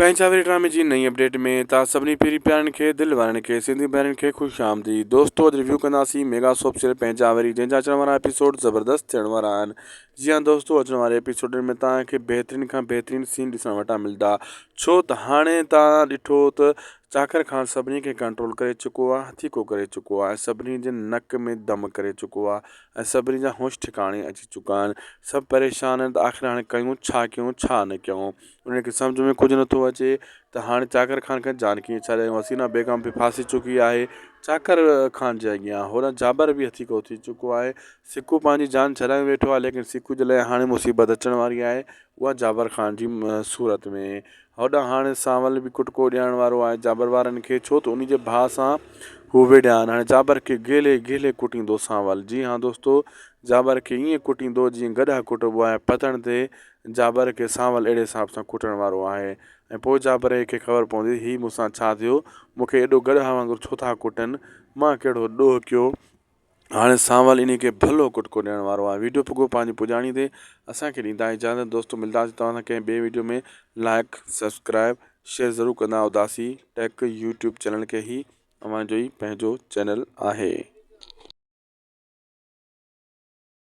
پنهنجا وري ڊرامي جي نئين اپڊيٽ ۾ توهان سڀني پيري پيارن کي دل وارن کي سنڌي ڀائرن کي خوش آمديد دوستو اڄ ريويو ڪنداسين ميگا سوپ سيريل پنهنجا وري جنهن جا اچڻ وارا ايپيسوڊ زبردست ٿيڻ وارا آهن جي ها دوستو اچڻ واري ايپيسوڊن ۾ توهان کي بهترين کان بهترين سين ڏسڻ وٽان ملدا ڇو ته هاڻي توهان ڏٺو ته چاڪر خان سڀني کي ڪنٽرول ڪري چڪو آهي هٿيڪو ڪري چڪو آهي سڀني جي نڪ ۾ دم ڪري چڪو آهي ۽ سڀني جا هوش ٺڪاڻي اچي چڪا آهن سڀ پريشان آهن ته آخر هاڻي ڪيون ڇا ڪيون ڇا نه ڪيون انهن کي سمجهه ۾ ڪجهه نٿو اچي ته هاڻي چاڪر خان کي جان ڪيئن ڇڏايون حسينا بيگم به ڦاسي چڪي آهي چاڪر خان جي اڳيان هوڏانهن جابر به هٿيڪو ٿي چڪو آهي سڪو پنهنجي جان ڇڏايو ويٺو آهي ليڪن سڪو جي لاء هاڻي مصيبت اچڻ واري آهي اها جابر خان جي صورت ۾ هوڏانهن هاڻي سانول به ڪٽڪو ڏيڻ وارو آهي جابر وارن کي ڇو ته انهي جي ڀاء سان هو وڙهيا آهن هاڻي جابر کي گهلي گهلي ڪٽيندو سانول جي ها دوستو جابر کي ائين ڪٽيندو جيئن گڏهه ڪٽبو آهي پتڻ تي جابر کي سانول اهڙي حساب سان ڪٽڻ وارو آهي ۽ پوء جابر کي خبر پوندي هي مون سان ڇا ٿيو مون کي ايڏو گڏهه وانگر ڇو ٿا ڪٽن مان ڪهڙو ڏوهه ڪيو هاڻي سانول انهي کي ڀلو ڪٽڪو ڏيڻ وارو آهي ويڊيو پڳو پنهنجي پڄاڻي تي اسان کي ڏيندا اجازت دوستو ملداسين توهان سان ڪنهن ٻي ويڊيو ۾ لائڪ سبسڪرائب شيئر ضرور ڪندا اداسي ٽيڪ يوٽيوب چينل کي هي اوهان جو ئي پنهنجو چينل آهي.